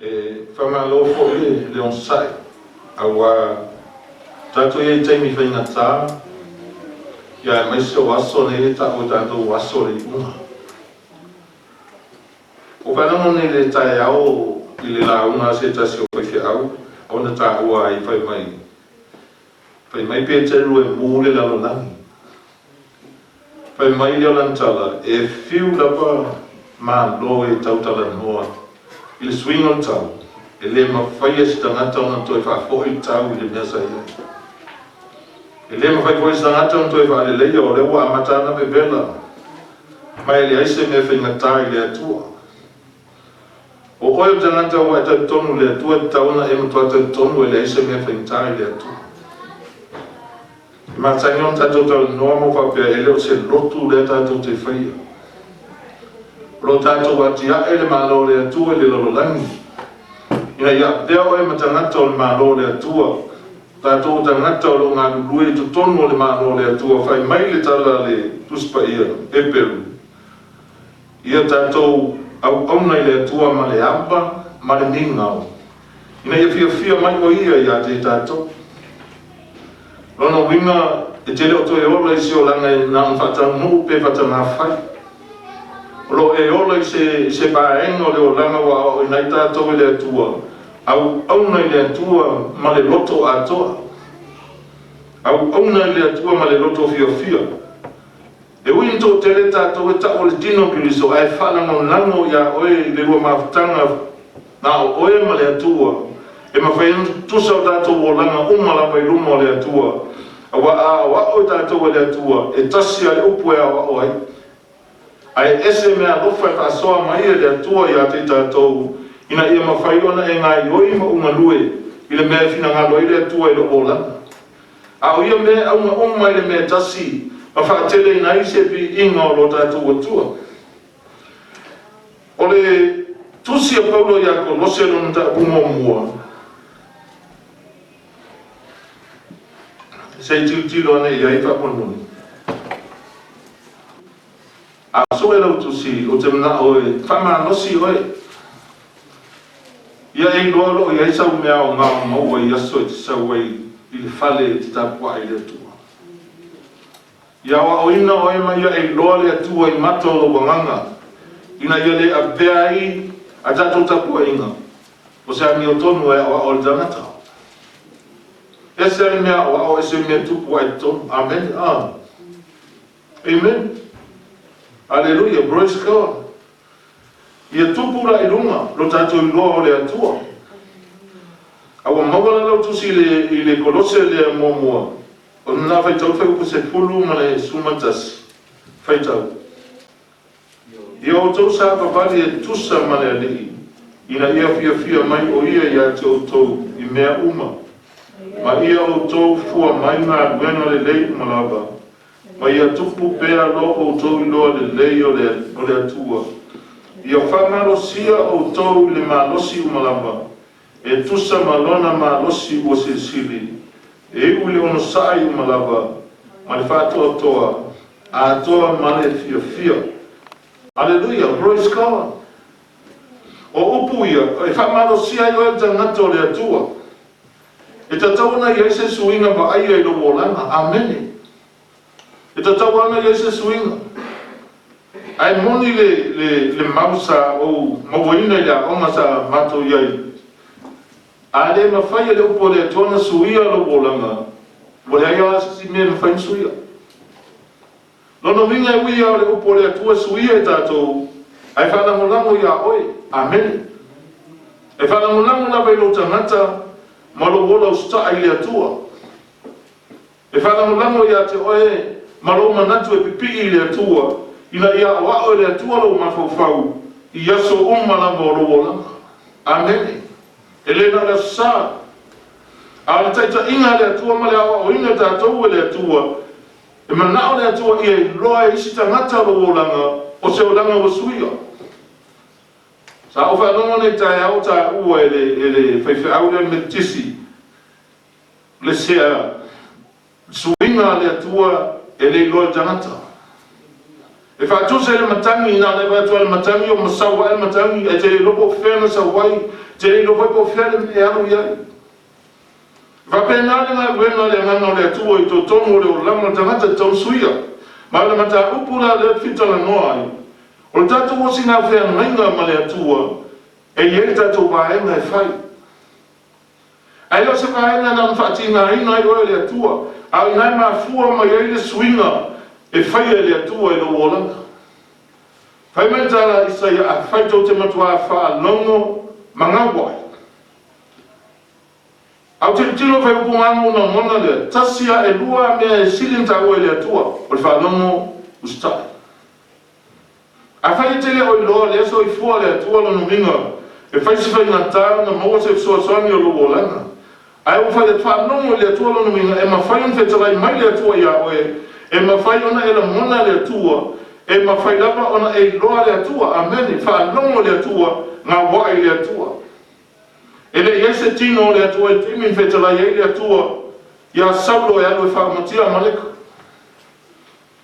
E faamalo foi le onosai aua tatou i ai i taimi faigata, ia aemaise o aso nei e ta'u e tatou o aso o le iuga. Ua faalogo nei i le taeao i le lauga a se tasi o faifeau ona taua ai fai mai, fai mai Peteru e mu le lalolagi. Fai mai lea o lana tala, e fiu lava Malo e tautalanoa i le suiga o le tau, e le mafai e se tagata ona toe faafoi le tau i le mea sa i ai. E le mafai foi e se tagata ona toe faaleleia, o lea ua amata ana vevela, ma e leai se mea faigata i le Atua. O oe o le tagata ua e talitonu i le Atua, e tatau ona e matua talitonu e leai se mea faigata i le Atua. E masani ona tatou talanoa ma faapea e le o se lotu lea tatou te faia. O lo o tatou atiae le Malo o le Atua i le lalolagi, ina ia avea oe ma tagata o le Malo o le Atua, tatou o tagata o lo o galulue i totonu o le Malo o le Atua. Fai mai le tala a le Tusi Paia, Heperu, ia tatou auauna i le Atua ma le ava ma le migao, ina ia fiafia mai o Ia ia te tatou. Lona uiga, e te le o toe ola i se olaga e na ona faataunuu pe faatagafai. O lo o e ola i se, i se vaega o le olaga ua aoaoina ai tatou e le Atua, auauna i le Atua ma le loto atoa. Auauna i le Atua ma le loto fiafia. E ui ina toatele tatou e ta'u o le tino o Keriso, ae faalagolago iā oe i le lua mafutaga na o oe ma le Atua, e mafai ai ona tutusa o tatou olaga uma lava i luma o le Atua, aua a aoao i tatou e le Atua, e tasi a le upu e aoao ai. Ae ese meaalofa e faasoa mai e le Atua iā te tatou, ina ia mafai ona e gaoioi ma ou galue i le mea e finagalo ai le Atua i lou olaga. A o ia mea e auga uma i le mea e tasi ma faateleina ai se viiga o lo tatou Atua. O le tusi a Paulo ia Kolose lona mataupu muamua, se i tilotilo ane i ai faamolemole. A sue lau tusi, ou te manao e faamalosi oe. Ia e iloa o lo o i ai sau mea aoga o maua i aso e te sau ai i le fale e te tapuai i le Atua. Ia aoaoina oe ma ia e iloa le Atua i mata o lou agaga, ina ia le avea ai a tatou tapuaiga o se amiotonu e aoao e le tagata. Ese le mea aoao, ese le mea tupu ai i totonu. Amene. Ah. Amen. Aleluia. Praise God. Ia tupu la i luga lo tatou iloa o le Atua. A ua maua la lau tusi i le, i le Kolose lea muamua, o lena faitau fuaiupu 10 ma le 11. Faitau. Ia outou savavali e tusa ma le Alii, ina ia fiafia mai o ia ia te outou i mea uma. Ma ia outou fua mai galuega lelei uma lava, ma ia tupu pea lo outou iloa lelei o le Atua. Ia faamalosia outou i le malosi uma lava, e tusa ma lona malosi ua silisili, e iu i le onosai uma lava, ma le faatoatoa, atoa ma le fiafia. Aleluia, praise God. O upu ia, e faamalosia ai oe le tagata o le Atua. E tatau ona i ai se suiga vaaia i lou olaga. Amene. E tatau ona i ai se suiga. Ae moni le mau sa ou mauaina i le aoga sa matou i ai. A le mafai e le upu o le Atua ona suia lou olaga, ua leai lava se isi mea e mafai ona suia. Lona uiga e ui lava o le upu o le Atua e suia e tatou, ae faalagolago iā oe. Amene. E faalagolago lava i lou tagata ma lou ola usitai i le Atua. E faalagolago iā te oe ma lou manatu e pipii i le Atua, ina ia aoao e le Atua lou mafaufau i aso uma lava o lou olaga. Amene. E le na o le aso Sa. A o le taitaiga a le Atua ma le aoaoina e tatou e le Atua, e manao le Atua ia iloa e isi tagata lou olaga o se olaga ua suia. Sa ou faalogo nei taeao taua e le faifeau lea Metotisi, le sea suiga a le Atua e le iloa e le tagata. E faatusa i le matagi, na ona e vaai atu lava i le matagi o masau ae le matagi, ae te le iloa po o fea na sau ai, te le iloa foi po o fea le mea e alu i ai. E faapena le galuega a le Agaga o le Atua i totonu o le olaga o le tagata e tatau ona suia. Ma o le mataupu la lea ou te fia talanoa ai, o le tatou osigā feagaiga ma le Atua, e i ai le tatou vaega e fai. Ae le o se vaega na ona faatigaina ai oe e le Atua, a o ina e mafua mai ai le suiga e faia e le Atua i lou olaga. Fai mai le tala a Isaia, afai tou te matuā faalogo ma gau ai. Ae ou tilotilo i le fuaiupu lagona lea, tasi a e lua mea e sili ona taua i le Atua, o le faalogo usitai. Afai e te le o iloa lea soifua le Atua lona uiga, e fai si faigata ona maua se fesoasoani o lou olaga. Ae ua fai atu faalogo i le Atua lona uiga, e mafai ona fetalai mai le Atua ia oe, e mafai ona e lagona le Atua, e mafai lava ona e iloa le Atua. Amene. Faalogo i le Atua, gauai i le Atua. E le i i ai se tino o le Atua i le taimi na fetalai ai le Atua ia Saulo e alu e faamatia Amaleka.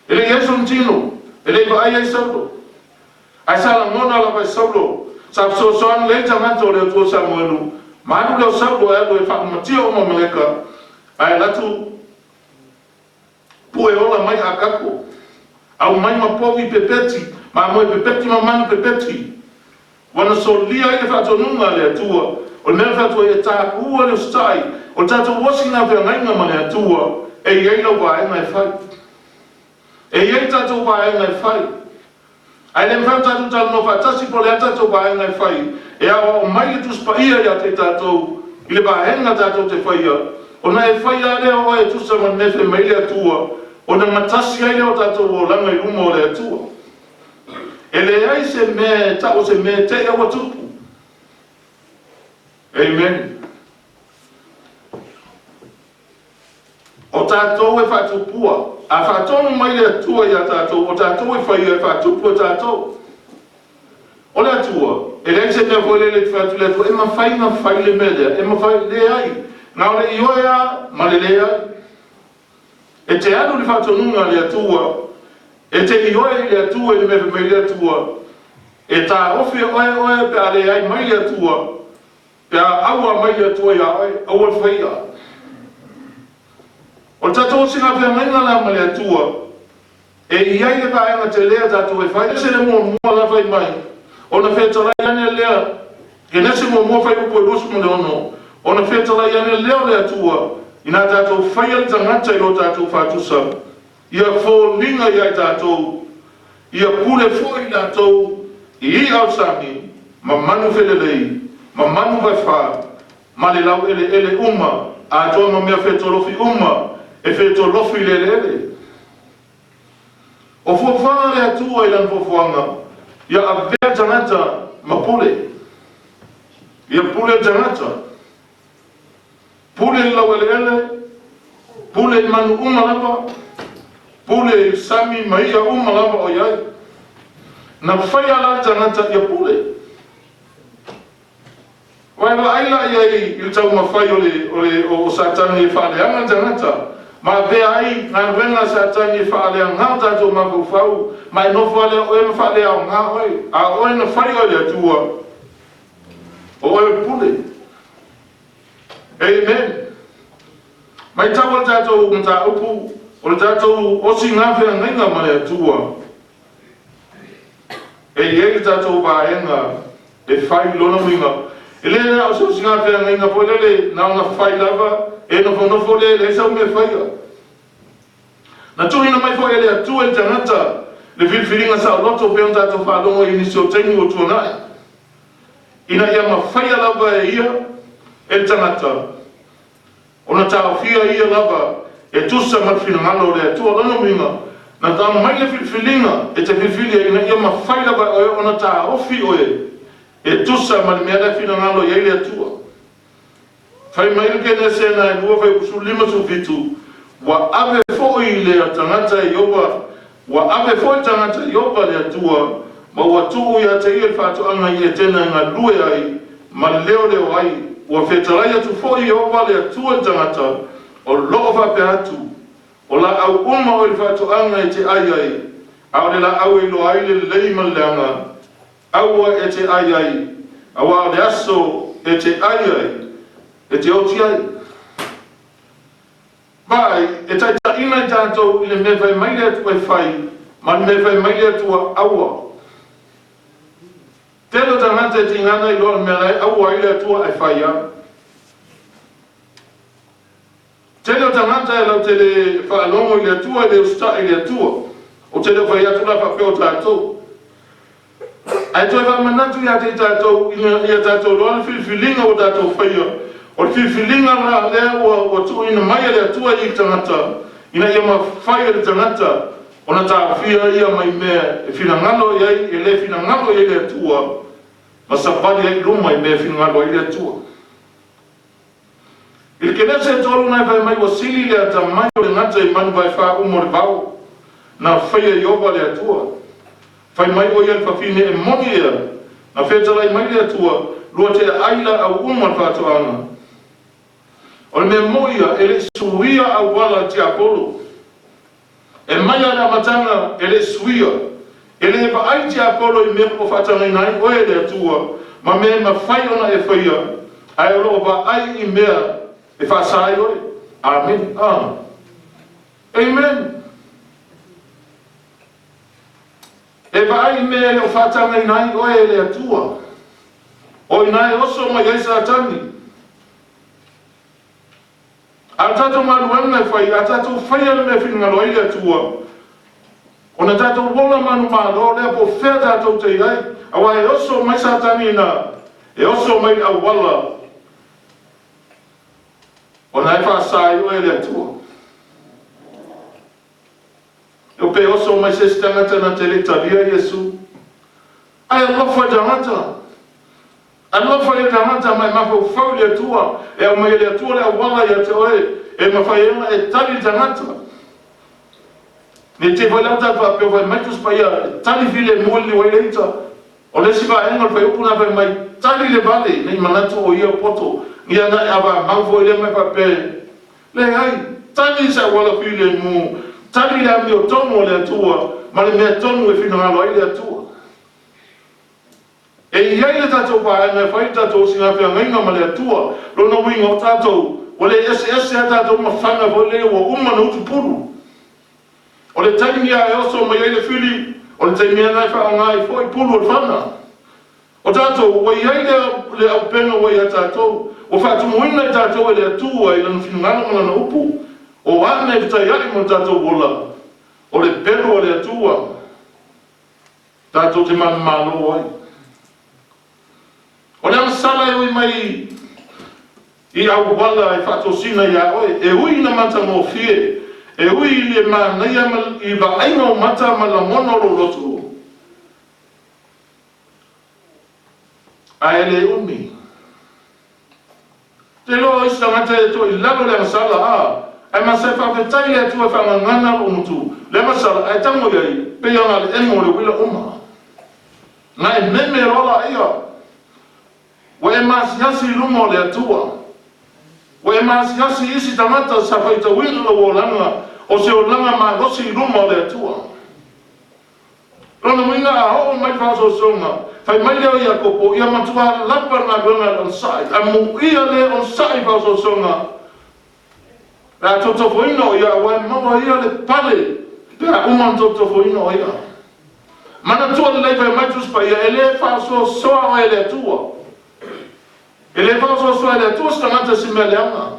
E le i i ai sona tino, e le i vaai ai Saulo. Ae sa lagona lava e Saulo, sa fesoasoani ai le tagata o le Atua Samuelu, ma alu lea o Saulo e alu e faamatia uma Amaleka, ae alu atu pue ola mai Akako, aumai ma povi pepeti, mamoe pepeti ma manu pepeti. Ua na solia ai le faatonuga a le Atua, o le mea na fai atu ai e taua le usitai, o le tatou osi feagaiga ma le Atua, e i ai lau vaega e fai. E i ai le tatou vaega e fai. Ae le mafai ona tatou talanoa faatasi po o le a tatou vaega e fai, e aoao mai le Tusi Paia ia te tatou i le vaega tatou te faia, ona e fai lava lea o oe e tusa ma le mea e fai mai le Atua, ona gatasi ai lea o tatou olaga i luma o le Atua. E leai se mea e tau o se mea e te i ua tupu. Amen. O tatou e faatupua, a faatonu mai le Atua ia tatou, o tatou e faia e faatupu e tatou. O le Atua, e leai se mea foi lele e te fai atu le Atua, e mafai ona fai le mea lea, e mafai, leai. Na o le ioe lava ma le leai. E te alu i le faatonuga a le Atua, e te ioe i le Atua i le mea fai mai le Atua, e taofi e oe oe pe a leai mai le Atua, pe a aua mai le Atua ia oe, aua le faia. O le tatou osiga feagaiga la ma le Atua, e i ai le vaega telē a tatou e fai. Se le muamua la fai mai, ona fetalai ane lea, Kenese muamua fuaiupu e 26, ona fetalai ane lea o le Atua, ina tatou faia le tagata i lo tatou faatusa, ia foliga ia i tatou, ia pule foi i latou i i'a o le sami, ma manu felelei, ma manu vaefa, ma le laueleele uma, atoa ma mea fetolofi uma, e fetolofi i le eleele. O fuafuaga a le Atua i lana fuafuaga, ia avea tagata ma pule. Ia pule le tagata. Pule i le laueleele, pule i manu uma lava, pule i le sami ma ia uma lava o i ai. Na faia la le tagata ia pule. Ua e vaai la i ai i le taumafai o Satani e faaleaga le tagata, ma avea ai galuega a Satani e faaleaga o tatou mafaufau, ma e nofo lea oe ma faaleaoga oe, a o oe na fai oe le Atua, o oe o le pule. Amen. Mai tau o le tatou mataupu, o le tatou osiga feagaiga ma le Atua, e i ai le tatou vaega e fai lona uiga. E le na o se osiga feagaiga foi lele na ona fai lava, e nofonofo le leai sau mea faia. Na tuuina mai foi e le Atua i le tagata le filifiliga saoloto pe ona tatou faalogo i nisi o taimi ua tuanai, ina ia mafaia lava e ia e le tagata ona taofia ia lava e tusa ma le finagalo o le Atua. Lona uiga, na aumai le filifiliga e te filifilia ina ia mafai lava e oe ona taofi oe e tusa ma le mea lea finagalo i ai le Atua. Fai mai le Kenese na e 2 fuaiupu 57, ua ave foi le tagata i Ieova, ua ave foi le tagata i Ieova le Atua, ma ua tuu ia te ia le faatoaga i Etena e galue ai ma leoleo ai. Ua fetalai atu foi Ieova le Atua i le tagata, o loo faapea atu, o laau uma o i le faatoaga e te ai ai, A o le laau e iloa ai le lelei ma le leaga, aua e te ai ai, auā o le aso e te ai ai, e te oti ai. Vaai, e taitaiina i tatou i le mea e fai mai le Atua e fai, ma le mea e fai mai le Atua aua. Tele o tagata e tiga ona iloa le mea la e aua ai le Atua ae fai lava. Tele o tagata e latou te le faalogo i le Atua e le usitai i le Atua. Ou te le o fai atu la faapea o tatou. Ae toe faamanatu ia te i tatou ina ia tatou iloa le filifiliga ua tatou faia. O le filifiliga la lea ua tuuina mai e le Atua i tagata, ina ia mafai e le tagata ona taofia ia mai mea e finagalo i ai, e le finagalo i ai le Atua, ma savali ai i luma i mea e finagalo ai le Atua. I le Kenese 3 na e fai mai ua sili le atamai o le gata i manu vaefa uma o le vao, na faia Ieova le Atua. Fai mai o ia i le fafine e moni ea, na fetalai mai le Atua, lua te aai laau uma o le faatoaga. O le mea moni ia, e le i suia auala a le tiapolo. E mai lava i le amataga e le i suia. E le vaai le tiapolo i mea ua faatagaina ai oe e le Atua, ma mea e mafai ona e faia, ae o lo o vaai i mea e faasa ai oe. Amene. Amen. E vaai i mea e le o faatagaina ai oe e le Atua. O i ina e oso mai ai Satani. A o tatou galuega e fai, a tatou faia le mea e finagalo ai le Atua, ona tatou ola manumalo lea po o fea tatou te i ai, aua e oso mai Satani ina, e oso mai i le auala, ona e faasa ai oe e le Atua. E pe oso mai se isi tagata na te le i talia Iesu. Ae alofa i tagata. Alofa i le tagata ma e mafaufau i le Atua, e aumai e le Atua le auala ia te oe, e mafai ai ona e tali le tagata. Ne i te i foi la ua tatou faapea fai mai Tusi Paia, e tali filemu e liliu ai le ita. O le isi vaega o le fuaiupu lena fai mai, tali le vale, ne i manatu o ia poto, ia na e avamau foi lea ma e faapea, leai, tali se auala filemu, tali le amiotonu a le Atua ma le mea tonu e finagalo ai le Atua. E i ai le tatou vaega e fai le tatou osigafeagaiga ma le Atua, lona uiga o tatou, ua le eseese a tatou mafana foi lea ua uma ona utupulu. O le taimi lava e oso mai ai le fili, o le taimi lava lena e faaaoga ai foi pulu o le fana. O tatou, ua i ai le auupega ua ia tatou, ua faatumuina i tatou e le Atua i Lana finagalo ma Lana upu, o a mea e fetaiai ma lo tatou ola, o le pelu a le Atua, tatou te manumalo ai. O le agasala e ui mai i auala e faatosina iā oe, e ui ina matagofie, e ui i le manaia ma i vaaiga o mata ma lagona o lou loto, ae le umi. Te iloa o isi tagata e to'i lalo le agasala, a, ae masa e faafetai le Atua e faagagana lou gutu, le agasala, ae tago i ai, pei ona le emo o le uila uma. Na e meme loa laia, ua e masiasi i luma o le Atua. Ua e masiasi i isi tagata sa faitauina lou olaga o se olaga malosi i luma o le Atua. Lona uiga a oo mai le faaosoosoga, fai mai lea o Iakopo, ia matua lapa le galuega a le onosai, amuia le onosai i faaosoosoga, pe a totofoina o ia, aua e maua ia le pale pe a uma ona totofoina o ia. Manatua lelei fai mai Tusi Paia, e le faaosoosoa oe e le Atua. E le faaosoosoa e le Atua se tagata se mea leaga.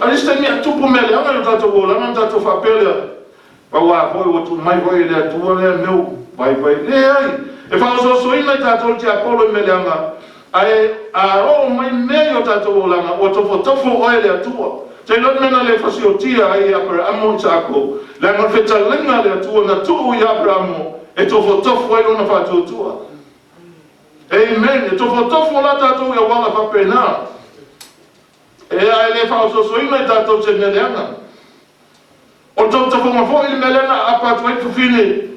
A o le isi taimi a tupu mea leaga i lo tatou olaga ona tatou faapea lea, pau a foi ua tuu mai foi e le Atua lea mea ua vaivai. Leai, e faaosoosoina i tatou le tiapolo i mea leaga, ae a oo mai mea i o tatou olaga, ua tofotofo oe e le Atua. Te iloa le mea na le fasiotia ai e Aperamo Isaako, leaga o le fetalaiga a le Atua na tuu i Aperamo e tofotofo ai lona faatuatua. Amen. E tofotofo la tatou i auala faapena. E ae le faaosoosoina i tatou se mea leaga. O le tofotofoga foi le mea lea na aapa atu ai le fafine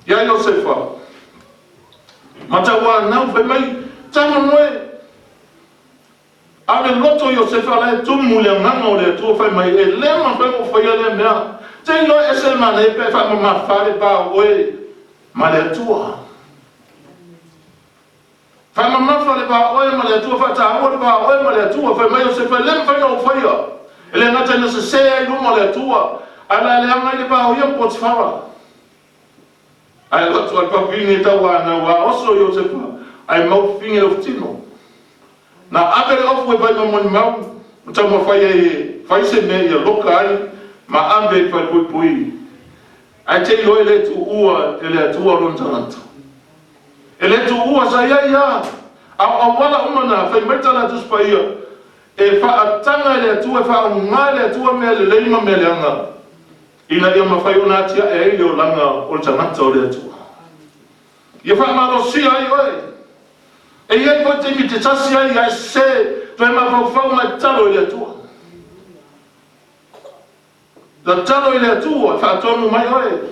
ia Iosefa. Ma tauanau fai mai, tago moe. A o le loto o Iosefa la e tumu i le agaga o le Atua fai mai, e le mafai ona ou faia lea mea. Te iloa e ese le manaia pe a e faamamafa le va o oe ma le Atua. Faamamafa le va o oe ma le Atua, faataua le va o oe ma le Atua. Fai mai Iosefa, E le mafai ona ou faia. E le gata ina sese ai i luma o le Atua, ae o le a leaga ai le va o ia ma Potifara. Ae alu atu lava le fafine e tauanau, a oso Iosefa, ae mau fafine le ofutino. Na ave le ofu e fai ma molimau, ma taumafai ai e fai se mea ia loka ai ma ave i le falepuipui. Ae te iloa e le tuua e le Atua lona tagata. E le tuua, sa i ai lava, a o auala uma na, fai mai tala a Tusi Paia, e faataga e le Atua, e faaaoga e le Atua mea lelei ma mea leaga, ina ia mafai ona atiae ai le olaga o le tagata o le Atua. Ia faamalosia ai oe. E i ai foi taimi e te tasi ai ae sese, toe mafaufau ma e tatalo i le Atua. Tatalo i le Atua e faatonu mai oe.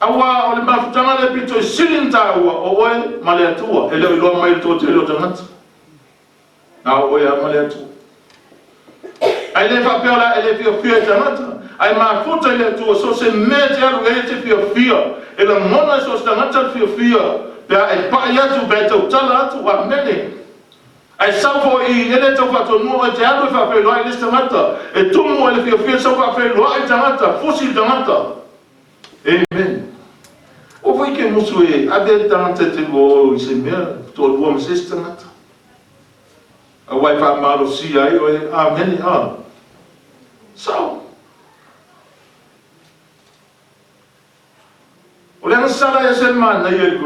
Aua o le mafutaga lea pito i sili ona taua o oe ma le Atua, e le o iloa mai e le toatele o tagata. Na o oe lava ma le Atua. Ae le faapea o le a e le fiafia i tagata, ae mafuta i le Atua, so o se mea e te alu i ai e te fiafia, e lagona e so o se tagata le fiafia pe a e pai atu, pe a e tautala atu. Amene. Ae sau foi i, e le tau faatonua oe e te alu e faafeiloai i le isi tagata, e tumu ai le fiafia sau faafeiloai i le tagata, fusi le tagata. Amen. Ua foi ke musu e ave ai le tagata e te lua o i se mea, toalua ma se isi tagata. Aua e faamalosia ai oe. Amene. A. Sao. O le agasala e ese le manaia i le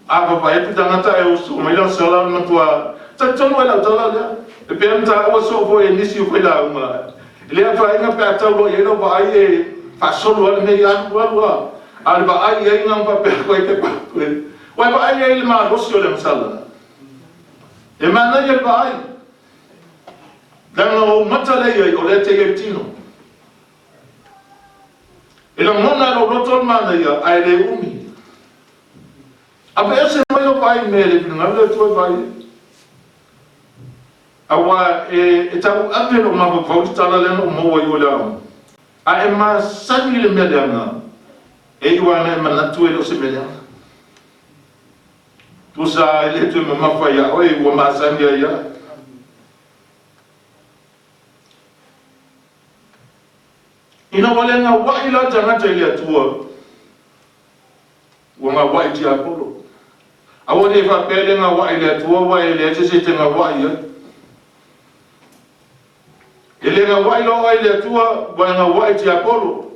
avavae atu tagata ae oso mai le agasala o le matua talitonu ai lau tala lea. E pei ona taua soo foi e nisi o failauga, e le afaina pe a tau loa i ai lau vaai e faasolo lava le mea ia alu alu lava. A o le vaai i ai na ona faapea atu ai ke paku e. Ua e vaai ai i le malosi o le agasala. E manaia le vaai. Leaga o ou mata lea i ai, o lea e te i ai i le tino. E lagona e lou loto le manaia, ae le umi. Aveese mai lou vaai i mea e le finagalo le Atua e vaai ai. Aua e, e tauave lou mafaufau i le tala lea na ou maua i o i le aoga. A e masani i le mea leaga, e iu lava ina e manatu e le o se mea leaga. Tusa e le toe mamafa iā oe ua masani ai lava. Ina ua le gaua'i la le tagata i le Atua, ua gaua'i i tiapolo. Aua ne i faapea e le gaua'i i le Atua aua e leai se isi e te gaua'i ai. E le gaua'i loa oe i le Atua, ua e gaua'i i tiapolo.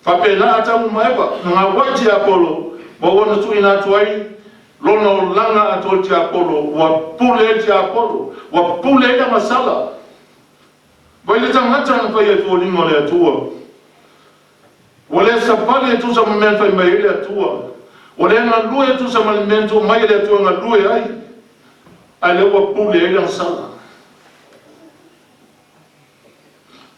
Faapena Atamu ma Eva, na gaua'i tiapolo, ma ua na tuuina atu ai lona olaga atoa i le tiapolo, ua pule ai le tiapolo, ua pule ai le agasala. Vai le tagata na faia i foliga o le Atua. Ua le savali e tusa ma mea na fai mai ai le Atua. Ua le galue e tusa ma le mea na tuu mai e le Atua e galue ai, a lea ua pule ai le agasala.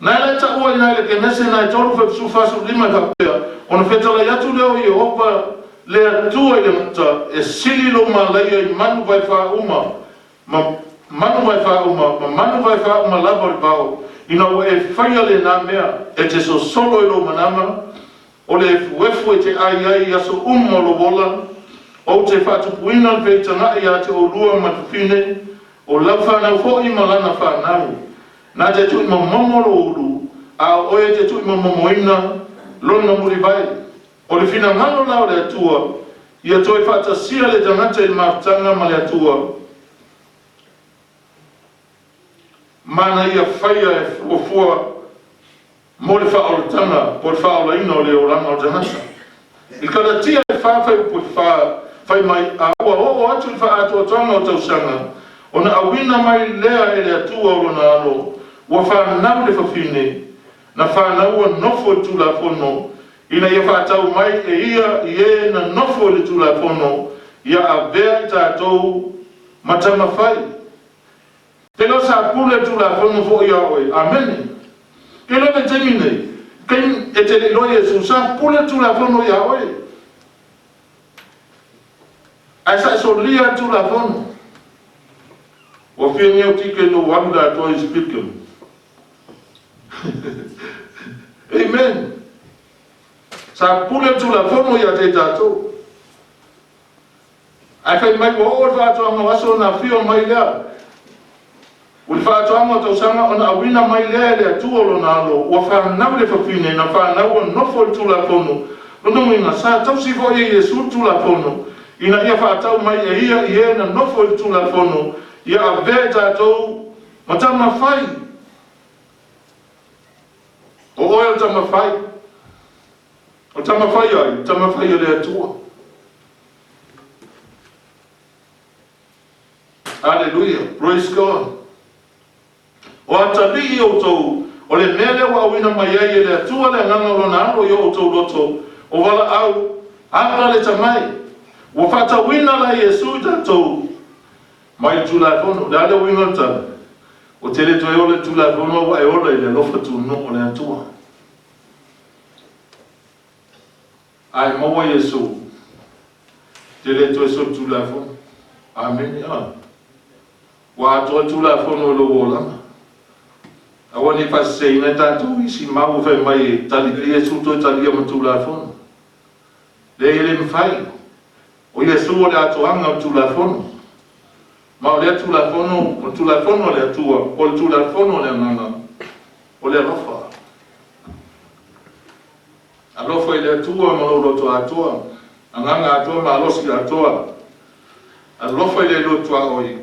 Na e la taua i na i le Kenese na e tolu 45 e faapea, Ona fetalai atu lea o Iehofa le Atua i le gata, e sili lou malaia i manu vaefā uma, ma manu vaefā uma, ma manu vaefā uma lava o le vao, ina ua e faia lena mea, e te sosolo i lou manama, o le efuefu e te ai ai i aso uma o lou ola, ou te faatupuina le feitagaʻi ia te oulua ma le fafine, o lau fanau foi ma lana fanau. Na te tuuimomomo lou ulu, a o oe e te tuuimomomoina lona mulivae. O le finagalo la o le Atua, ia toe faatasia le tagata i le mafutaga ma le Atua, ma na ia faia e fuafua mo le faaolataga po o le faaolaina o le olaga o le tagata. I Kalatia e fa fuaiupu e fa, fai mai, A ua oo atu i le faaatoatoaga o tausaga, ona auina mai lea e le Atua o lona Alo, ua fanau le fafine, na fanau ua nofo i le Tulafono, ina ia faatau mai e ia i e na nofo i le Tulafono, ia avea i tatou ma tama fai. Te lo sa pule le Tulafono foi ia oe. Amene. Ke lo le taimi nei, taimi e te le iloa Iesu, sa pule le Tulafono ia oe. Ae sa e solia le Tulafono. Ua fia nei o tike no alu le atoa i Spitgum. Amen. Sa pule le Tulafono ia te i tatou. Ae fai mai ua oo le faatoaga o aso ona afio mai lea. O le faatoaga o tausaga ona auina mai lea e le Atua o lona alo, ua fanau i le fafine, na fanau ua nofo i le Tulafono. Lona uiga, sa tausi foi e Iesu le Tulafono, ina ia faatau mai e ia i e na nofo i le Tulafono, ia avea i tatou ma tama fai. O oe o le tama fai. O le tama fai ai, o le tama fai a le Atua. Aleluia. Praise God. O atalii outou, o le mea lea ua auina mai ai e le Atua le agaga o lona alo i o outou loto, o valaau, Aba le tamai. Ua faatauina la Iesu i tatou mai le Tulafono. O le a le uiga o le tala? Ua te le toe ola i le Tulafono, a ua e ola i le alofa tunoa o le Atua. A e maua Iesu, te le toe solitulafono. Amene. A. Ua atoa le Tulafono i lou olaga. Aua ne i faaseseina ai tatou i isi mau ua fai mai e tali Iesu toe talia ma Tulafono. Leai, e le mafai. O Iesu o le atoaga o le Tulafono. Ma o lea Tulafono, o le Tulafono a le Atua, o le Tulafono a le Agaga, o le alofa. Alofa i le Atua ma lou loto atoa, agaga atoa, malosi atoa. Alofa i le loto a oi,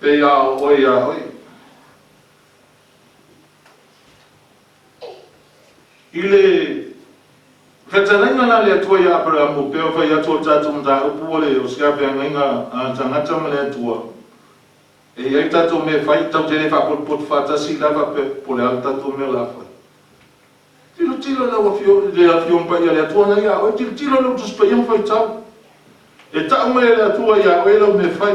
pe ia o oe ia oe. I le fetalaiga la a le Atua ia Aperamo, pei ona fai atu o le tatou mataupu o le o se feagaiga a tagata ma le Atua, e i ai tatou mea e fai, tatou te le faapotopoto faatasi la faapea po o le a le tatou mea o le a fai. Tilotilo i lau Afioga i le Afioga Paia a le Atua na ia oe, tilotilo i lau Tusi Paia ma faitau. E tau mai e le Atua ia oe lau mea fai.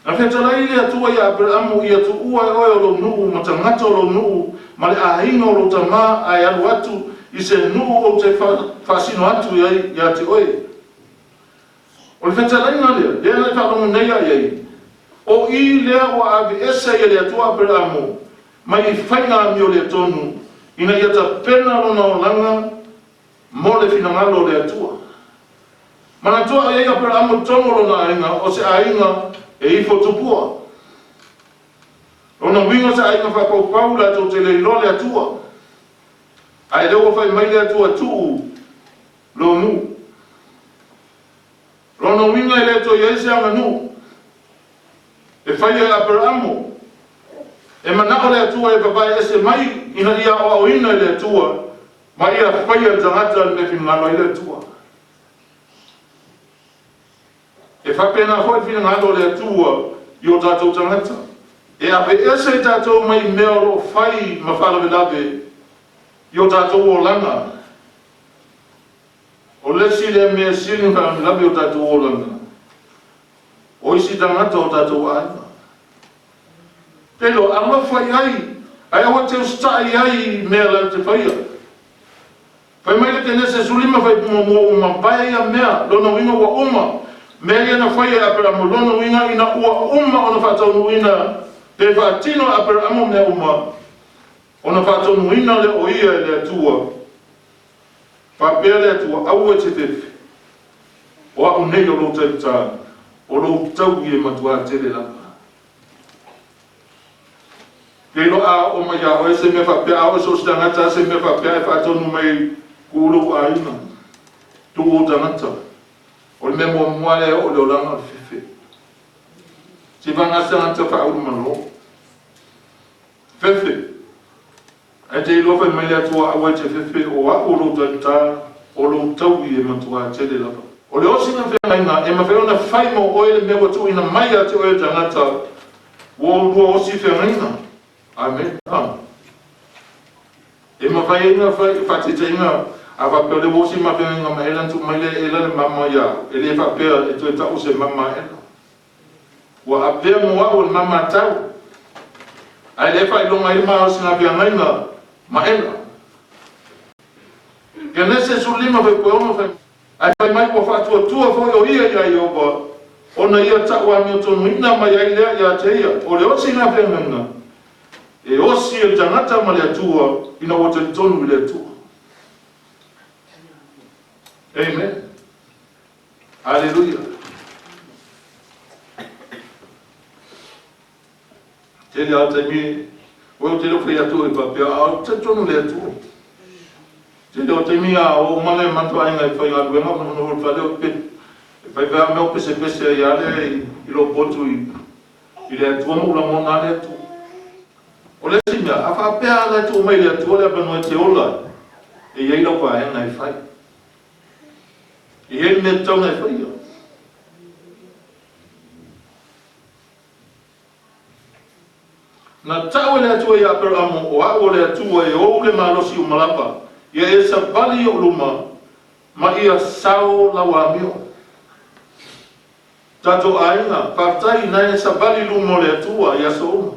Na fetalai le Atua ia Aperamo, ia tuua e oe o lou nuu ma tagata o lou nuu ma le aiga o lou tamā, ae alu atu i se nuu ou te faasino atu ai ia te oe. O le fetalaiga lea, lea na e faalogo nei a i ai, o i lea ua aveese ai e le Atua Aperamo mai i faiga amioleatonu, ina ia tapena lona olaga mo le finagalo o le Atua. Manatua o i ai Aperamo i totonu o lona aiga, o se aiga e ifo tupua. Lona uiga o se aiga faapaupau latou te le iloa le Atua. Ae lea ua fai mai le Atua, tuu lou nuu. Lona uiga e le toe i ai se aganuu e faia e Aperamo. E manao le Atua e vavae ese mai ina ia aoaoina e le Atua ma ia faia le tagata le mea finagalo ai le Atua. E faapena foi le finagalo o le Atua i o tatou tagata. E aveese i tatou mai mea o lo o fai ma faalavelave i o tatou olaga. O le isi lea mea sili ona faalavelave i o tatou olaga, o isi tagata o tatou aiga. Te iloa, alofa i ai, ae aua te usitai i ai i mea latou te faia. Fai mai le Kenese 15 fuaiupu 1, ua mavae ia mea, lona uiga ua uma. Mea ia na faia e Aperamo, lona uiga ina ua uma ona faataunuuina pe faatino e Aperamo mea uma, ona faatonuina lea o ia e le Atua. Faapea le Atua, aua e te fefe, o au nei o lou talitā, o lou taui e matuā tele lava. Te iloa a oo mai ia oe se mea faapea, a oo i so o se tagata se mea faapea e faatonu mai tuu lou aiga, tuu ou tagata. O le mea muamua lea e oo i le olaga o le fefe. Se vagana se tagata faaulumalo. Fefe. Ae te iloa fai mai le Atua, aua e te fefe, o au o lou talitā, o lou taui e matuā tele lava. O le osiga feagaiga e mafai ona fai mo oe le mea ua tuuina mai ia te oe e tagata, ua oulua osi feagaiga. Amene. A. E mafai ai ona fai faataitaiga, a faapea o lea ua osi ma feagaiga ma Ela, ona tuu mai lea e Ela le mama ia au, e le faapea e toe tau o se mama a Ela. Ua avea mo au o le mama tau, ae le faailoga ai le malosiga feagaiga ma Ela. Kenese 15 fuaiupu 6 fai, ae fai mai ua faatuatua foi o ia iā Ieova, ona ia tauamiotonuina mai ai lea ia te ia. O le osiga feagaiga. E osi e le tagata ma le Atua ina ua talitonu i le Atua. Amen. Aleluia. Tele a taimi, o ou te le o fai atu e faapea, a ou te talitonu i le Atua. Tele o taimi a oo uma le matou aiga i faigaluega ma nofonofo i le fale, o pe, e fai fai lava mea o pesepese ai lava lea i lou potu i le Atua ma ou lagona lava le Atua. O le isi mea, a faapea lava la e tuu mai e le Atua le avanoa e te ola ai, e i ai lau vaega e fai. E i ai le mea e tatau ona e faia. Na tau e le Atua ia Aperamo, O A'u o le Atua e ou le malosi uma lava, ia e savali i O'u luma, ma ia sao lau amio. Tatou aiga, faafetai na e savali i luma o le Atua i aso uma.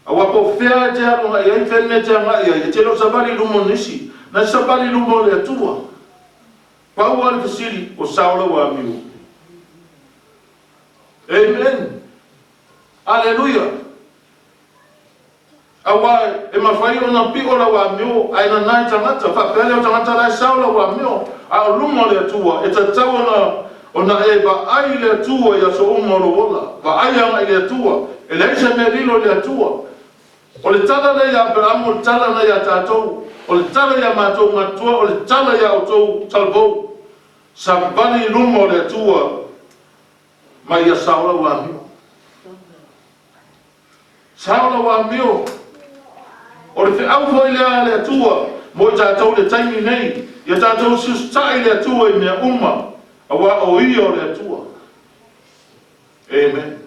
Aua po o fea e te alu agai ai, fea le mea e te agai ai, e te le o savali i luma o nisi, na e savali i luma o le Atua. Pau lava le fesili, o sao lau amio? Amen. Aleluia! Aua e mafai ona pio lau amio ae nana i tagata, faapea lea o tagata la e sao lau amio, a o luma o le Atua, e tatau ona e vaai i le Atua i aso uma o lou ola. Vaai agai i le Atua, e leai se mea lilo i le Atua. O le tala lea ia Aperamo, o le tala lena ia tatou, o le tala ia matou matutua, o le tala ia outou talavou. Savali i luma o le Atua ma ia sao lau amio. Sao lau amio. O le feau foi lea a le Atua mo i tatou i le taimi nei, ia tatou usiusitai i le Atua i mea uma, aua o Ia o le Atua. Amen.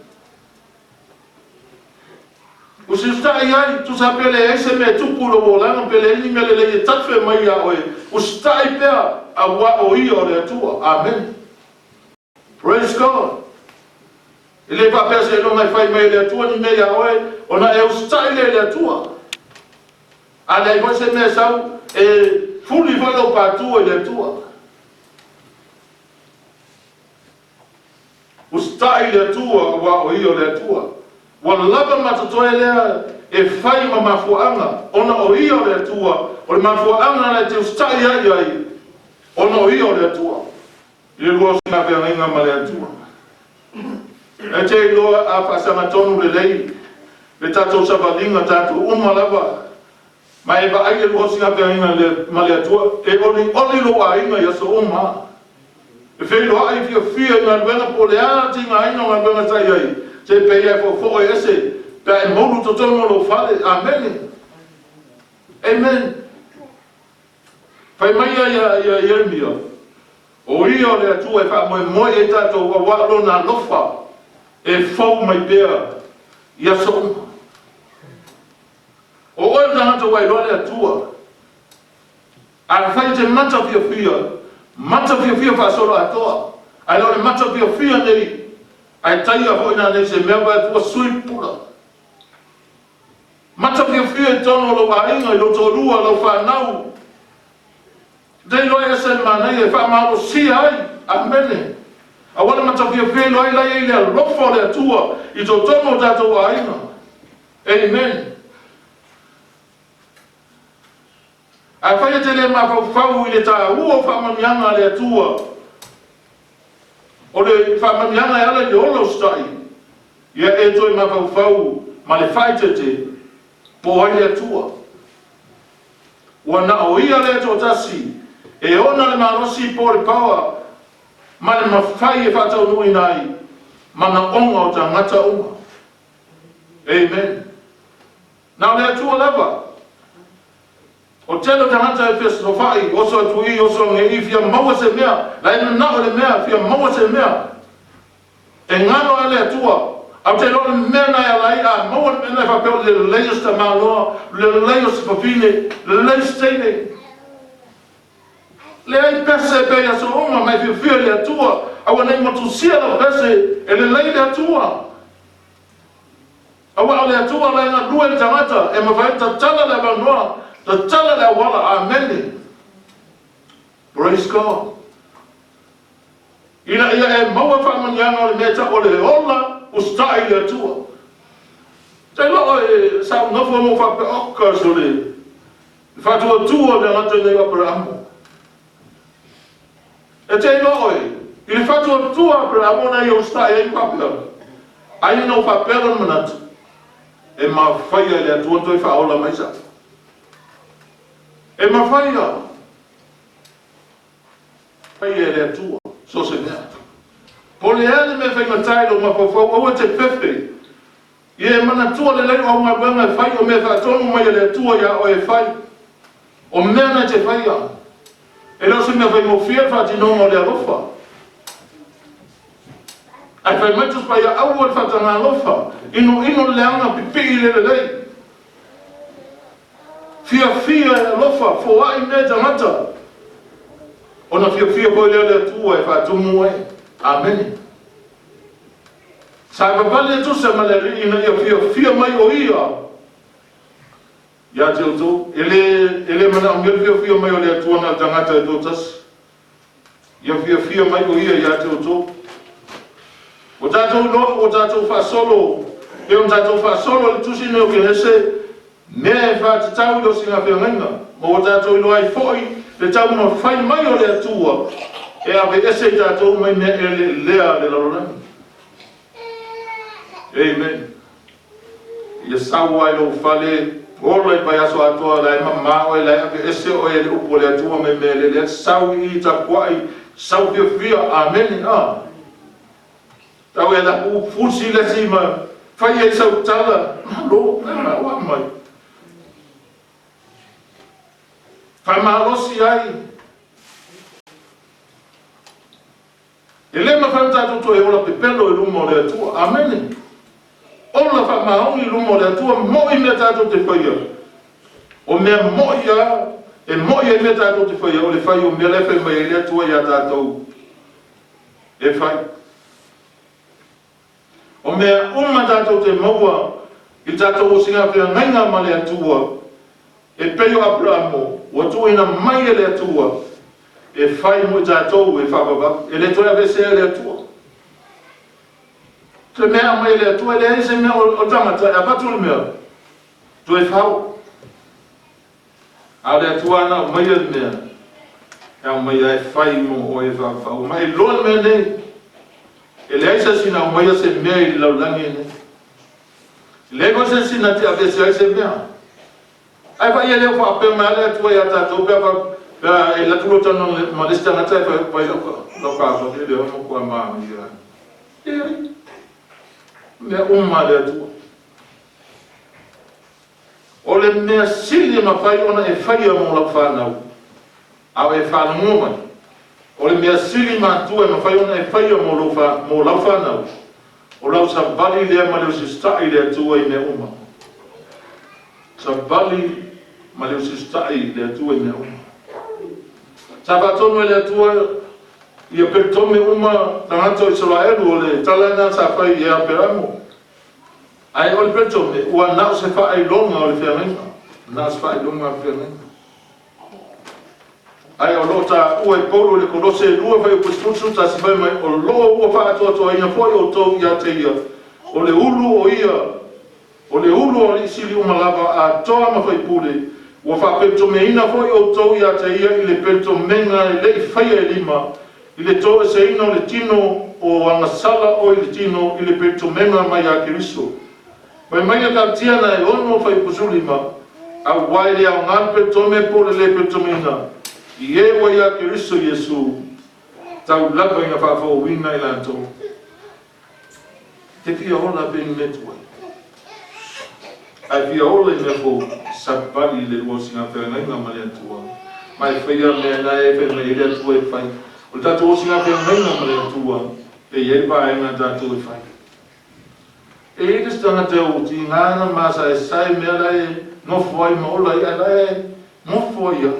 Usiusitai ai, tusa pe leai se mea e tupu i lou olaga, pe leai ni mea lelei e tafe mai ia oe, usitai pea, aua o Ia o le Atua. Amen. Praise God. E le faapea seiloga e fai mai e le Atua ni mea ia oe, ona e usitai lea i le Atua. A leai foi se mea e sau, e fuli foi lou patu i le Atua. Usitai i le Atua, aua o Ia o le Atua. Ua lava ma totoe lea e fai ma mafuaaga, ona o Ia o le Atua, o le mafuaaga la e te usitai ai i ai, ona o Ia o le Atua. I le lua o sina feagaiga ma le Atua. E te iloa a faasagatonu lelei le tatou savaliga, tatou uma lava, ma e vaai le lua o sina feagaiga ma le Atua, e olioli lou aiga i aso uma. E feiloai fiafia i galuega po o le a tigaina o galuega sa i ai, se pei e fofoe ese pe a e moulu totonu o lou fale. Amene. Amen. Fai mai ia Ieremia, o Ia o le Atua e faamoemoe i ai tatou, aua o Lona alofa e fou mai pea i aso uma. O oe o le tagata ua iloa le Atua, afai e te matafiafia, matafiafia faasoloatoa, ae le o le matafiafia nei, ae taia foi nanei se mea vae atu ua sui pula. Matafiafia i totonu o lou aiga, i lou toalua, lau fanau. Te iloa e ese le manaia e faamalosia ai. Amene. Aua le matafiafia iloa ai la i le alofa o le Atua i totonu o tatou aiga. Amen. Afai e te le mafaufau i le taua o faamanuiaga a le Atua, o le faamanuiaga e ala i le ola usitai, ia e toe mafaufau ma le faaeteete po o ai le Atua. Ua na o Ia lea toatasi e ona le malosi po o le power ma le mafai e faataunuuina ai manaoga o tagata uma. Amen. Na o le Atua lava. O tele o tagata e fesofa'i, oso atu i, oso age i, fia maua se mea, la e mana'o le mea, fia maua se mea. E galo ai le Atua. Ae ou te iloa o le mea na e ala ai a maua le mea na e faapea o le lelei o se tamaloa, le lelei o se fafine, le lelei o se teine. Leai pese pea i aso uma ma e fiafia i le Atua, aua nei motusia lau pese, e lelei le Atua. Aua o le Atua la e galue i le tagata, e mafai ona tatala le avanoa, tatala le auala. Amene. Praise God. Ina ia e maua faamanuiaga o le mea e tau o le ola usitai i le Atua. Tailoa e sa nofo mo faapea oka so le faatuatua o le tagata nei o Aperamo. E te iloa oe, i le faatuatua o Aperamo na ia usitai ai faapea. Ai na o faapea lona manatu, e mafai e le Atua toe faaola mai sa. E mafai e le Atua, so se mea. Po le a le mea faigata i lou mafaufau, aua te fefe. Ia e manatua lelei o au galuega e fai, o mea faatonu mai e le Atua ia oe e fai. O mea na te faia. E le o se mea faigofie le faatinoga o le alofa. Ae fai mai Tusi Paia aua le faataga alofa, inoino le leaga pipii le lelei. Fiafia e alofa, foai mea tagata. Ona fiafia foi lea le Atua e faatumu ai. Amene. Sa vavali e tusa ma le Alii ina ia fiafia mai o ia ia te outou. E le manaomia le fiafia mai o le Atua na o le tagata e toatasi. Ia fiafia mai o ia ia te outou. Ua tatou iloa, ua tatou faasolo, pe ona tatou faasolo le tusi nei o Kenese, mea e faatatau i le osiga feagaiga, ma ua tatou iloa ai foi le taumafai mai o le Atua e aveese i tatou mai mea eleelea le lalolagi. Amen. Ia sau ai lou fale, ola i vaiaso atoa, la e mamao e, la e aveese oe e le upu o le Atua mai mea eleelea, sau i tapuai, sau fiafia, amene. Tau e la fusi le si ma fai ai sau tala, malo, ua mai. Faamalosi ai. E le mafai ona tatou toe ola pepelo i luma o le Atua. Amene. Ola faamaoni i luma o le Atua, moi mea tatou te faia. O mea moi a, e moi ai mea tatou te faia, o le fai o mea le fai mai ai le Atua ia tatou e fai. O mea uma tatou te maua i tatou osiga feagaiga ma le Atua, e pei o Aperamo, ua tuuina mai e le Atua, e fai mo i tatou e faavavau, e le toe avesea e le Atua. Te mea mai e le Atua, e leai se mea o tagata, e avatu le mea, toe fau. A o le Atua ana au mai le mea, e au mai ai fai mo oe e faavavau. Ma e iloa le mea nei, e leai se sina au mai se mea i le lalolagi nei. E leai foi se sina te avese ai se mea. Ai fa ia leo faapea mai le Atua ia tatou pe fa e latu lo tano ma le tagata e fai lau ka fa le leo mo kwa ma ia. E mea uma le Atua. O le mea sili e mafai ona e faia mo lau whanau, au e whanau mai. O le mea sili matua e mafai ona e faia mo lau whanau, o lau savali lea ma le usita'i le Atua i mea uma. Savali ma le usita'i le Atua i mea uma. Sa faatonu e le Atua ia pelitome uma tagata o Israelu o le tala sa fai e Aperamo. Ai o le pelitome ua nao se faailoga o le feagaiga. Nao se faailoga o le feagaiga. Ai o loo ta ua i Paulo le Kolose 2 fai o pusutusu tasi fai mai o loo ua faatoatoaina foi outou ia te ia. O le ulu o ia, o le ulu o alii sili uma lava atoa ma faipule, ua faapelitomeina foi outou ia te ia i le pelitomega e lei faia e lima, i le toeseina o le tino o agasala o i le tino i le pelitomega mai a Keriso. Fai mai le katia na e ono fai pusulima, au wai le au ngā pelitome po le le pelitomena, i e ua ia Keriso Iesu, tau lava ina faafouina i latou. Te fia ola pe ni metua. Ai fia ola i mea fou, savali le lua singa feagaiga ma le Atua. Ma e faia mea na e fai mai e le Atua e fai. O le tatou osinga feagaiga ma le Atua, e iai vaega tatou e fai. E i le tagata o ti ngana ma sa e sai mea la e nofo ai ma ola ia la e nofo ia.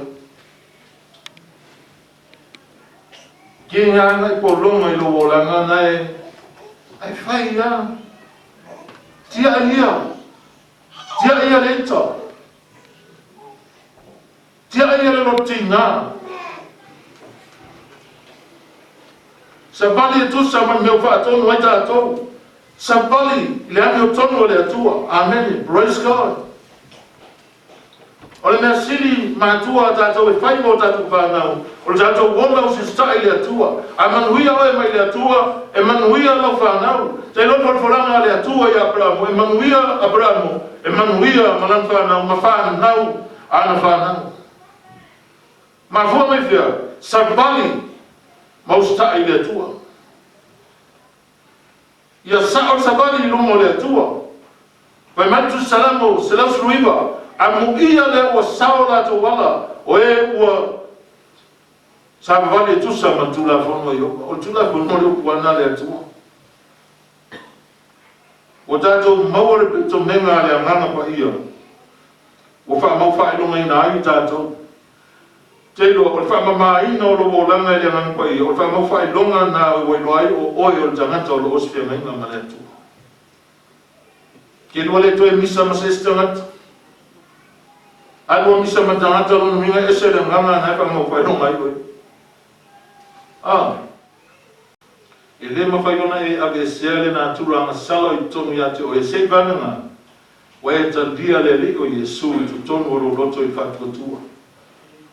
Ki ngana i polonga i lo olanga na e ai fai ia. Tia ia. Tia ia le ita. Tia ia le lotina. Savali e tusa ma mea faatonu ai tatou. Savali i le amiotonu a le Atua. Amene. Praise God. O le mea sili matua a tatou e fai mo tatou fanau, o le tatou ola usisa'i i le Atua. A manuia oe mai le Atua, e manuia lau fanau. Te iloa folafolaga a le Atua ia Aperamo, e manuia Aperamo, e manuia ma lana fanau, ma fanau ana fanau. Mafua mai fea, savali ma usitai i le Atua. Ia sa'o le savali i luma o le Atua. Fai mai le Tusi Salamo 119, amuia le ua sao latou ala, o e ua savavali e tusa ma le Tulafono a Ieova. O le Tulafono o le upu lava lena a le Atua. Ua tatou maua le petomega a le Agaga Paia, ua faamau faailogaina ai tatou. Te iloa, o le faamamaina o lou olaga e le Agaga Paia, o le faamau faailoga lena ua iloa ai o oe o le tagata o lo o se feagaiga ma le Atua. Ke lua le toe misa ma se isi tagata. A lua misa ma tagata lona uiga e ese le agaga na e faamau faailoga ai oe. E le mafai ona e aveesea le natura agasala i totonu ia te oe, se i vagaga ua e talia le Alii o Iesu i totonu o lou loto i le faatuatua.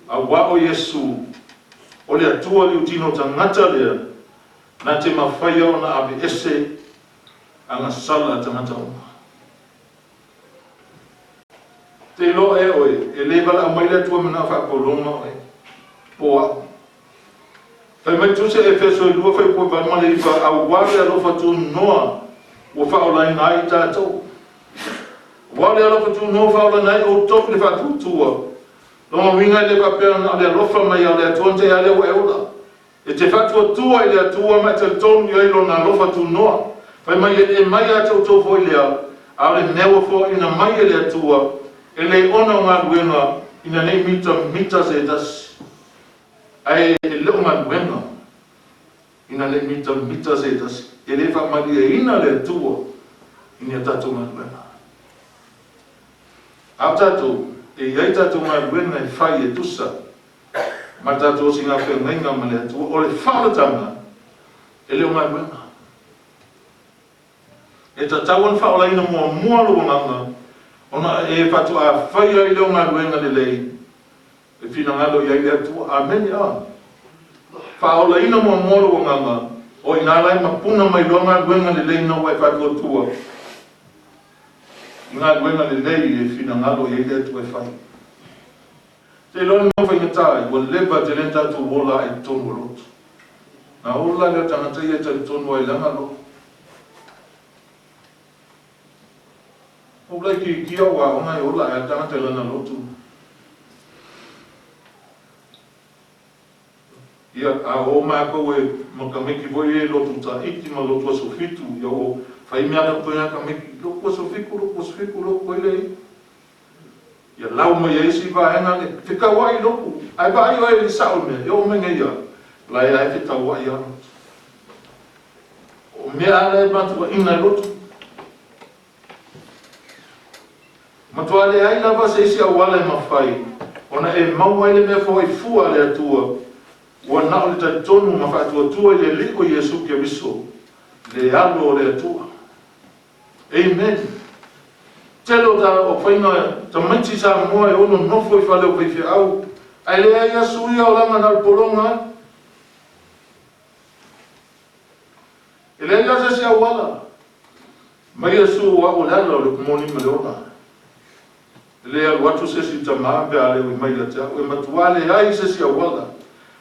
Auā o Iesu, o le Atua liutino tagata lea, na te mafaia ona aveese agasala a tagata uma. Te iloa e oe, e le valaau mai le Atua manao faapologa oe, po au. Fai mai Tusi a Efeso i 2 fuaiupu e 8 ma le 9, auā le alofa tunoa ua faaolaina ai i tatou. Auā le alofa tunoa ua faaolaina ai outou i le faatuatua. Lona uiga e le faapea na o le alofa mai lava o le Atua na te i a lea ua e ola. E te faatuatua i le Atua ma e talitonu i ai Lona alofa tunoa. Fai mai e le mai ia te outou foi lea, a o le mea ua foaiina mai e le Atua, e le ona o galuega ina nei mitamita se tasi. Ae e le o galuega ina nei mitamita se tasi. E le faamalieina le Atua i ni a tatou galuega. A o tatou, e i ai tatou galuega e fai e tusa ma le tatou osigafeagaiga ma le Atua. O le faaolataga, e le o galuega. E tatau ona faaolaina muamua lou agaga, ona e faatoa faia ai lea o galuega lelei e finagalo i ai le Atua. Amene. Faaolaina muamua lou agaga, o i ina la e mapuna mai loa galuega lelei ina ua e faatuatua i galuega lelei e finagalo i ai le Atua e fai. Te iloa le mea ua faigata ai, ua leva tele ona tatou ola ae i totonu o lotu. Na ola lea o tagata ia e talitonu ai lana lotu. Ua laitiitia ua aoga e ola ae a le tagata i lana lotu. Ia, a o matou e ma tamaiti foi e lotu Tahiti ma lotu aso 7, ia ua fai mea na toe tamaiti, lotu aso 7, lotu aso 7, lotu ai le ia lau mai ai isi vaega le fetauai lotu. Ae vaai oe i le sao o le mea, e oo mai nei ia, la e ae fetauai lava lotu. O mea a la e matuaina e lotu. Matua leai lava se isi auala e mafai ona e maua ai le mea foai fua a le Atua, ua na o le talitonu ma faatuatua i le Alii o Iesu Keriso, le alo o le Atua. Amen. Tele o ta o faiga tamaiti Samoa e ono nofo i fale o faifeau, ae leai aso ia olaga na o le pologa ai. E leai la se isi auala. Mai Iesu o au o le ala o le upu moni ma le ola. E le alu atu se isi i Tama pe a le ui mai ia te au. E matua leai se isi auala.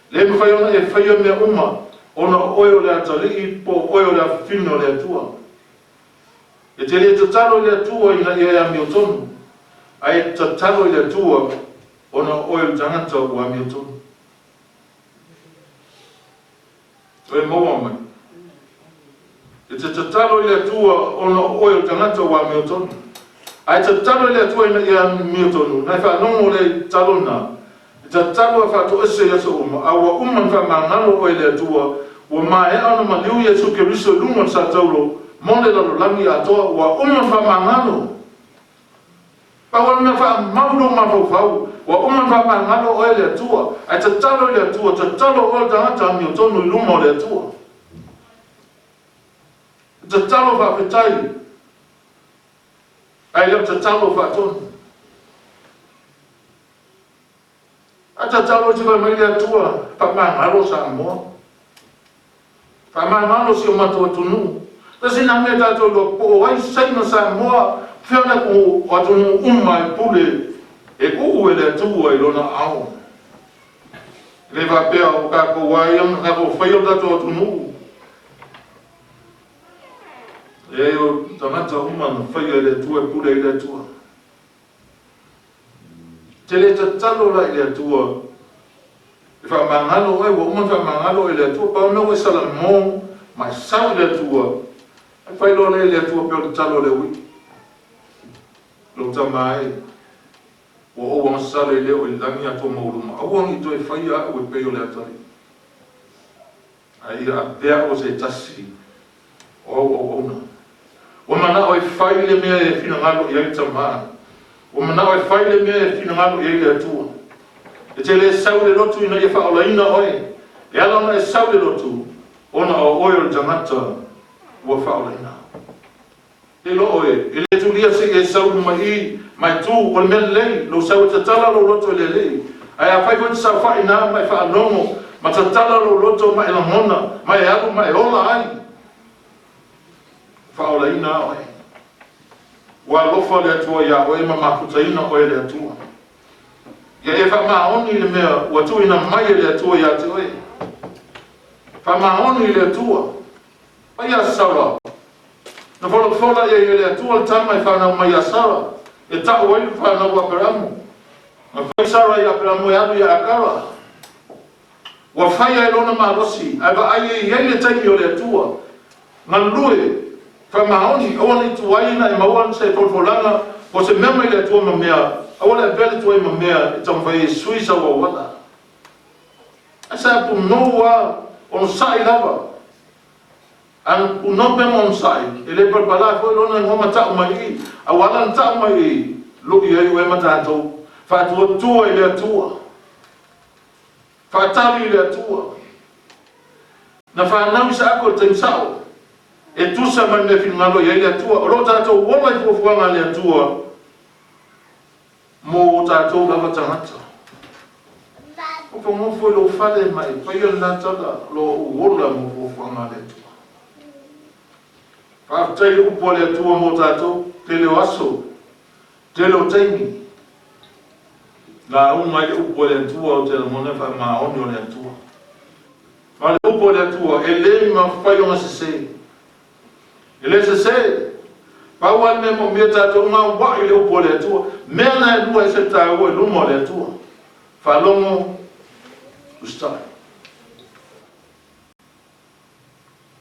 Le mafai ona e faia mea uma ona o oe o le atalii po o oe o le afafine o le Atua. E te le tatalo i le Atua ina ia e amiotonu, ae e tatalo i le Atua ona o oe o le tagata ua amiotonu. Toe maua mai. E te tatalo i le Atua ona o oe o le tagata ua amiotonu. Ae tatalo i le Atua ina ia amiotonu, na e faalogo lea i tatalo na. E tatalo a faatoese i aso uma, a ua uma ona faamagalo oe e le Atua, ua maea ona maliu Iesu Keriso i luga o le sataulo mo le lalolagi atoa, ua uma ona faamagalo. Pau lava le mea faamau lou mafaufau, ua uma ona faamagalo oe e le Atua. Ae tatalo i le Atua, tatalo oe o le tagata amiotonu i luma o le Atua. Tatalo faafetai ae le o tatalo faatonu. A tatalo e te fai mai le Atua, faamagalo Samoa. Faamagalo si o matou atunuu. Tasi na mea tatou iloa po o ai Saina Samoa, fea le o atunuu uma e pule e uu e le Atua i lona ao. Le faapea o tatou ai ona tatou faia o tatou atunuu. E o tagata uma na faia e le Atua e pule i le Atua. Te le tatalo la i le Atua e faamagalo oe, ua uma faamagalo oe i le Atua, pau na ua salamo ma e sau i le Atua, e fai loa lea i le Atua pe o le talo le ui. Lou tama e, ua ou agasala i leo i lagi atoa mauluma, aua ne i toe faia au e pei o le atalii. Ae ia avea au se tasi o au auauna. Ua manao e fai le mea e finagalo i ai le tama. Ua manao e fai le mea e finagalo i ai le Atua. E te le sau le lotu ina ia faaolaina oe. E ala ona e sau le lotu, ona o oe o le tagata ua faaolaina. E lo oe, e le tulia se i e sau mai i, mai tu, o le mea lelei, lou sau e tatala lou loto i le Alii. Ae afai foi te saofai na ma e faalogo, ma tatala lou loto ma e lagona, ma e alu ma e ola ai. Faaolaina oe. Ua alofa le Atua ia oe ma mafutaina oe e le Atua. Ia e faamaoni i le mea ua tuuina mai e le Atua ia te oe. Faamaoni i le Atua. Mai ia Sara. Na folafola ia e le Atua le tama e whanau mai ia Sara. E tau ai le whanau Aperamu. Na fai Sara i Aperamu e alu ia Akara. Ua faia e lona malosi, ae vaai e i ai le taimi o le Atua. Galue, faamaoni, aua ne i tuai na e maua se folafolaga po o se mea mai le Atua ma mea, aua le avea le tuai ma mea e taumafai e sui sau auala. Ae sa punou lava, onosai lava. A punou pea ma onosai, e le palapala foi lona igoa ma tau mai i, a ua ala ona tau mai i, lui ai oe ma tatou. Faatuatua i le Atua. Faatali i le Atua. Na whanau Isaako i le taimi sao. E tusa ma le mea finagalo i ai le Atua. O lo tatou ola i fuafuaga a le Atua mo o tatou lava tagata. O fagofo i lou fale mai, paia lena tala o lo o ola mo fuafuaga a le Atua. Faafetai le upu a le Atua mo tatou, tele o aso, tele o taimi. La unga i le upu a le Atua o te lagona faamaoni o le Atua. Ma le upu a le Atua, e le mafai ona sese. E le sese. Pau a le mea moomia tatou ngā wai le upu a le Atua. Mea na e lua e se tāua i luma o le Atua. Faalogo, usitai.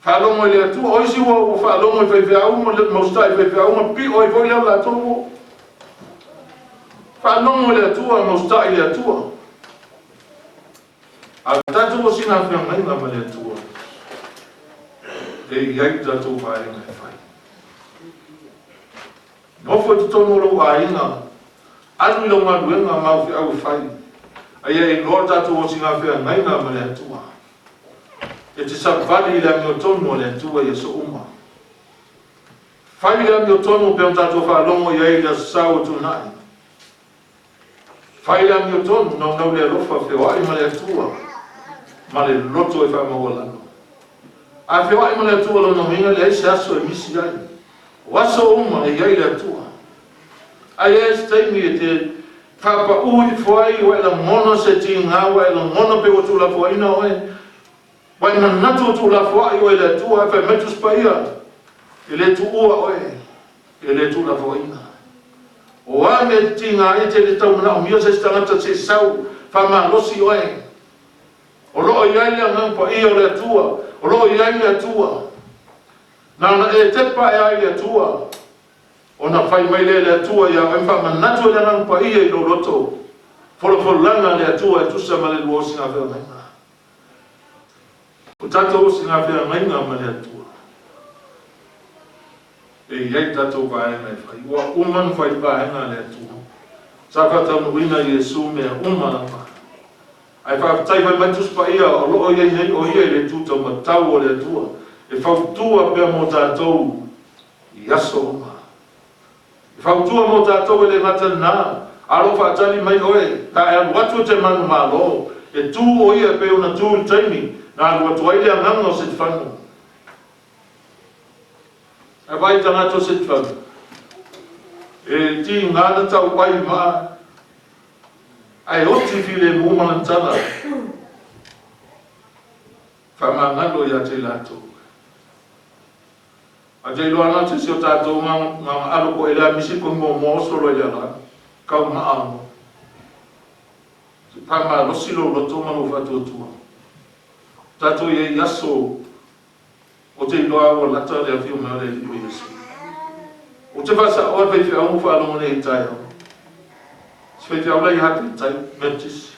Faalogo i le Atua. O isi ua ua faalogo i faifeau ma usitai i faifeau ma pio ai foi lea o latou. Faalogo i le Atua ma usitai i le Atua. A tatou o sina feagaiga ma le Atua, e i ai tatou vaega e fai. Nofo i totonu o lou aiga, alu i lau galuega ma au feau e fai. Aia e iloa le tatou o sina feagaiga ma le Atua. E te savali i le amiotonu o le Atua i aso uma. Fai le amiotonu pe o tatou faalogo i ai i le aso sa ua tuanai. Fai le amiotonu naunau le alofa feoai ma le Atua ma le loto e faamaualalo. A feoai ma le Atua lona uiga leai se aso e misi ai. O aso uma e i ai le Atua. Ai e se taimi e te whapau i fuai wa e lagona se tingā wa e lagona pe ua tuulafoaina oe. Wa e manatu o tuulafoai oe le Atua e fai mai Tusi Paia. E le tuua oe, e le tuulafoaina. O a mea te tingā ai te le tau manaomia se isi tagata se sau faamalosi oe. O loo i ai le Agaga Paia o le Atua, o loo i ai le Atua. Na ona e tepa e ai le Atua, ona fai mai lea le Atua ia oe faamanatu e le Agaga Paia i lou loto. Folafolaga le Atua e tusa ma le lua osigā feagaiga. O tatou osigā feagaiga ma le Atua. E i ai tatou vaega e fai. Ua uma ona fai vaega a le Atua. Sa faataunuuina Iesu mea uma lava. Ae faafetai fai mai Tusi Paia o loo i ai nei o ia i le itu taumatau o le Atua. E E fautua pea mo tatou i aso uma. E fautua mo tatou e le gata i lena, a o lo o faatali mai oe, pe a e alu atu e te manumalo, e tu o ia e pei ona tu i le taimi na alu atu ai le agaga o Setefano. Ae vaai i tagata o Setefano, e tiga na tauai i maa, ae oti filemu ma lana tala. Faamagalo ia te i latou. Ae te iloa ana te si o tatou gagaalo ko ele misi ko mo mo solo i le ala. Kau maa mo. Se faamalosi lou loto ma lou faatuatua. Tatou i ai i aso o te iloa ua lata le afio mai o le Alii o Iesu. Ou te faasaoa le faifeau ua faalogo nei i le taeao. Se faifeau la i Hataitai, Methodist.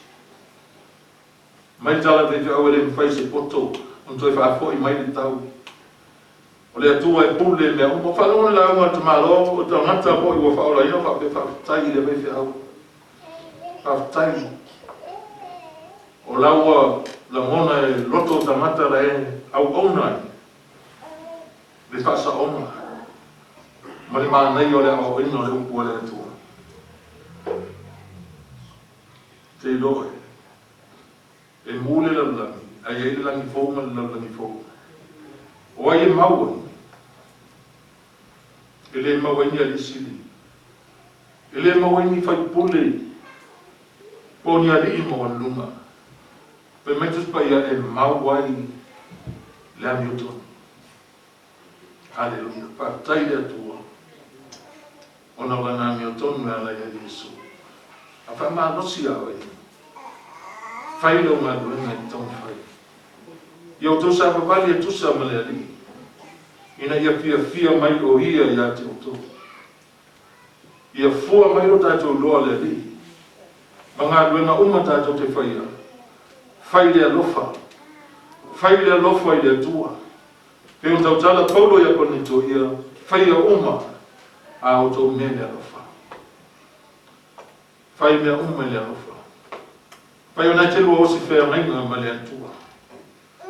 Mai le tala a le faifeau e le mafai e se poto ona toe faafoi mai le tau. O le Atua e pule i mea uma. Faalogo le lauga a le tamaloa o tagata foi ua faaolaina faapea faafetai i le faifeau. Faafetai. O la ua lagona e loto o tagata la e auauna ai le faasaoga ma le manaia o le aoaoina o le upu a le Atua. Te iloa e mu le lalolagi, ae i ai le lagi fou ma le lalolagi fou. O ai e mau ai? E le mau ai ni alii sili. E le mau ai ni faipule po o ni alii maualuluga. Fai mai Tusi Paia e mau ai le amiotonu. Aleluia. Faafetai i le Atua ona o Lana amiotonu e ala ia Iesu. A faamalosi ia oe, fai lau galuega e taumafai. Ia outou savavali e tusa ma le Alii, ina ia fiafia mai o Ia ia te outou. Ia fua mai lo tatou iloa le Alii, ma galuega uma tatou te faia, fai le alofa, fai le alofa i le Atua. Pei ona tautala Paulo ia Korinito, ia faia uma a outou mea i le alofa. Fai mea uma i le alofa. Fai ona e te lua osi feagaiga ma le Atua.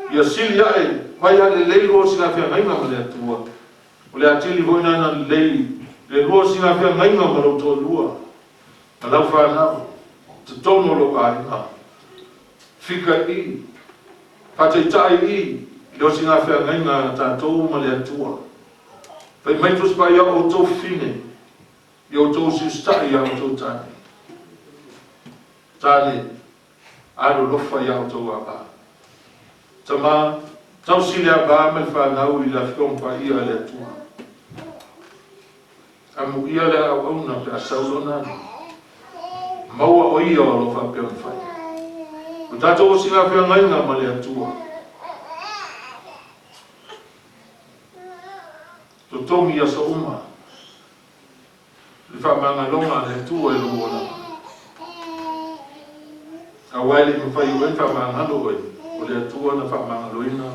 Ia sili ae, fai a lelei lua osiga feagaiga ma le Atua. O le atili foi lena na lelei le lua osiga feagaiga ma lou toalua, ma lau fanau, totonu o lou aiga. Fika i, faataitai i, i le osiga feagaiga a tatou ma le Atua. Fai mai Tusi Paia outou fine, i outou usiusitai ia outou tane. Tane, alolofa ia outou ava. Tama, tausi le ava ma le fanau i le Afioga Paia a le Atua. Amuia le auauna pe a sau lona alii. Maua o ia o lo o faapea ona fai. O tatou osiga feagaiga ma le Atua. Totogi i aso uma le faamagaloga a le Atua i lou olaga. Aua e le i mafai e oe ona faamagalo oe, o le Atua na faamagaloina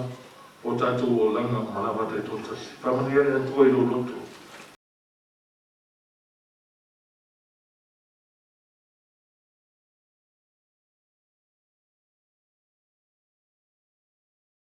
o tatou olaga uma lava taitoatasi. Faamanuia le Atua i lou loto.